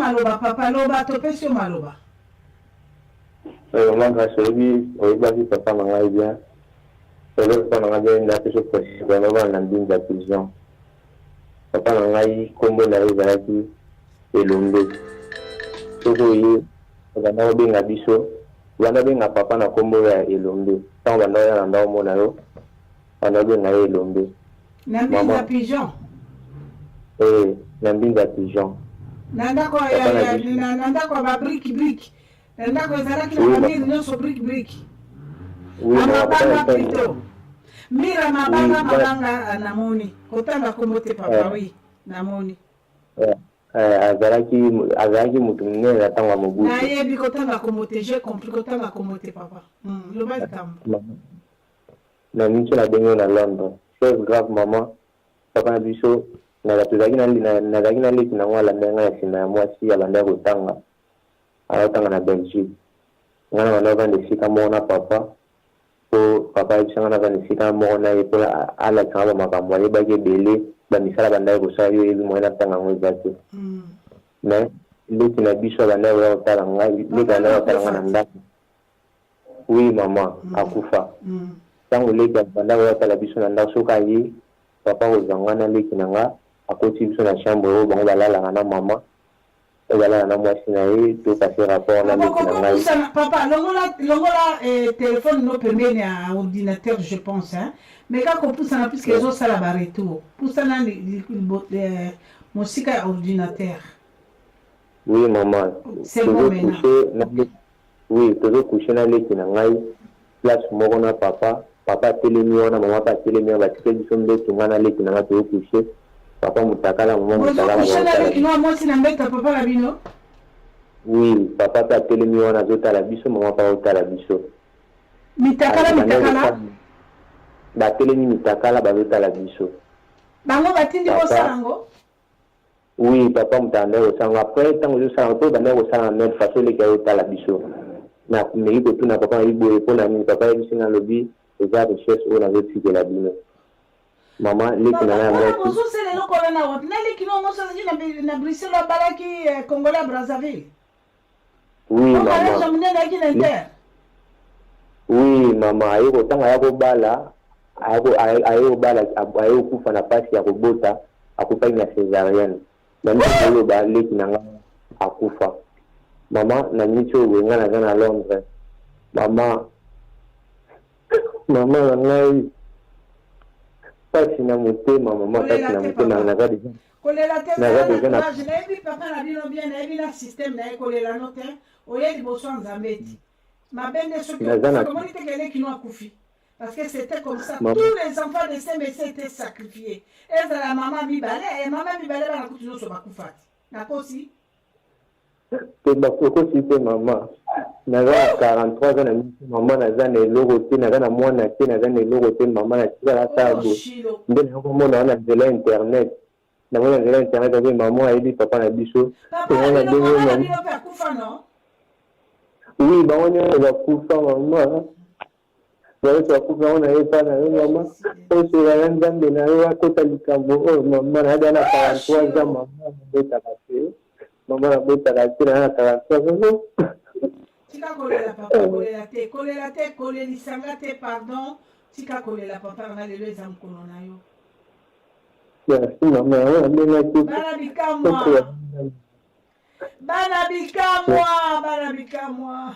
maloba papa, loba, topesi yo maloba. Maman Grace, oyebi, oyebaki papa na ngai bien. Oyebi papa na ngai bien, napesi précision bana na Mbinza Pigeon. Papa na ngai nkombo na ye ezalaki Elombe. Soki oye, obanda kobenga biso, obanda kobenga papa na nkombo ya Elombe. Ntango banda oya na ndako omona yo, banda kobenga ye Elombe. Na Mbinza Pigeon. Eh, na Mbinza Pigeon. Na ndako ya na ndako ya ba brique brique. Na ndako ezalaki na ba mur nyonso brique brique. Mabanga plutôt. Mira mabanga mabanga namoni. Kotanga kombo te papa oui, namoni. Azalaki azalaki moto monene na ntango ya Mobutu. Nayebi kotanga kombo te, j'ai compris kotanga kombo te papa. Loba likambo. Na miso nabengi yo na Londres. Chose grave maman, papa na biso tozalaki nazalaki na leki na ngo alandaki ngai na nsima ya mwasi abandaki kotanga, azotanga na Belgique. Ngai na banda kovanda esika moko na papa po papa ayebisa ngai navanda esika moko na ye po alakisa ngai bamakambo ayebaki ebele, bamisala bandaki kosala yo oyebi moyen natanga yango eza te. Mais leki na biso abandaki koya kotala ngai, leki abandaki kotala ngai na ndako. Oui maman, akufa. Ntango leki abandaki koya kotala biso na ndako, soki aye, papa akozwa ngai na leki na nga, akotisi biso na chambre oyo bango balalaka na mama, oyo balala na mwasi na ye, to passer rapport na leki na ngai. Papa, longola, longola téléphone no pembeni ya ordinateur, je pense, hein. Mais kaka kopusana puisque ezosala ba retour. Pusana mosika ya ordinateur. Oui maman. C'est bon maintenant. Oui, tozo coucher na leki na ngai place moko na papa. Papa atelemi wana, mama pe atelemi wana, batikeli biso mbeto, ngai na leki na ngai tozo coucher. Papa mutakala, mama mutakala. Bozo coucher na leki no mwasi na mbeto ya papa na bino? Oui, papa pe atelemi wana azotala biso, mama pe azotala biso. Mitakala mitakala? Batelemi mitakala bazotala biso. Bango batindi bosala yango? Oui papa moto abandaki kosala ngo après tango ezo sala po ebandaki kosala na meme façon eleki azo tala biso na meki kotuna papa nayebi boye pona nini papa ayebisi nga alobi eza richesse oyo nazo tikela bino maman leki na nga ya mwasi. Bozo sala eloko wana na wapi? Na leki no mwasi azalaki na Bruxelles abalaki congolais ya Brazzaville. Oui maman. Ya munene ayaki na inter. Oui maman aye kotanga aya kobala aye kobala aye kokufa na pasi ya kobota akufaki na cesarienne na miniti oloba leki na nga akufa mama na miniti oyo boye nga naza na Londres mama mama na ngai pasi na motema mama pasi na motema naza deja Kolela te zala na courage nayebi papa na bino bien nayebi na système na ye kolela no te oye liboso ya nzambe ti mabe nde soki okufaki omoni te ke leki no akufi parce que c'était comme ça tous les enfants de ce monsieur étaient sacrifiés ezala mama mibale ya mama mibale bana kutu nyonso bakufa ti nakosi Te okosi te mama naza na 43 ans na miso mama naza na eloko te naza na mwana te naza na eloko te mama natikala kaka boye nde nakomona wana nzela internet namona nzela internet abe mama ayebi papa na biso na ndenge oui bango nyonso bakufa mama Yesu akufa yango na ye epa na yo mama osola na nzambe na yo akota likambo oyo mama nayada na 43 ans mama nabotaka te mama nabotaka te naya na 43 ans. Tika kolela papa, kolela te, kolela te, kolelisanga te, pardon, tika kolela papa na nga, lelo eza mokolo na yo. Merci mama, yango nabengaki. Bana bikamwa, bana bikamwa, bana bikamwa.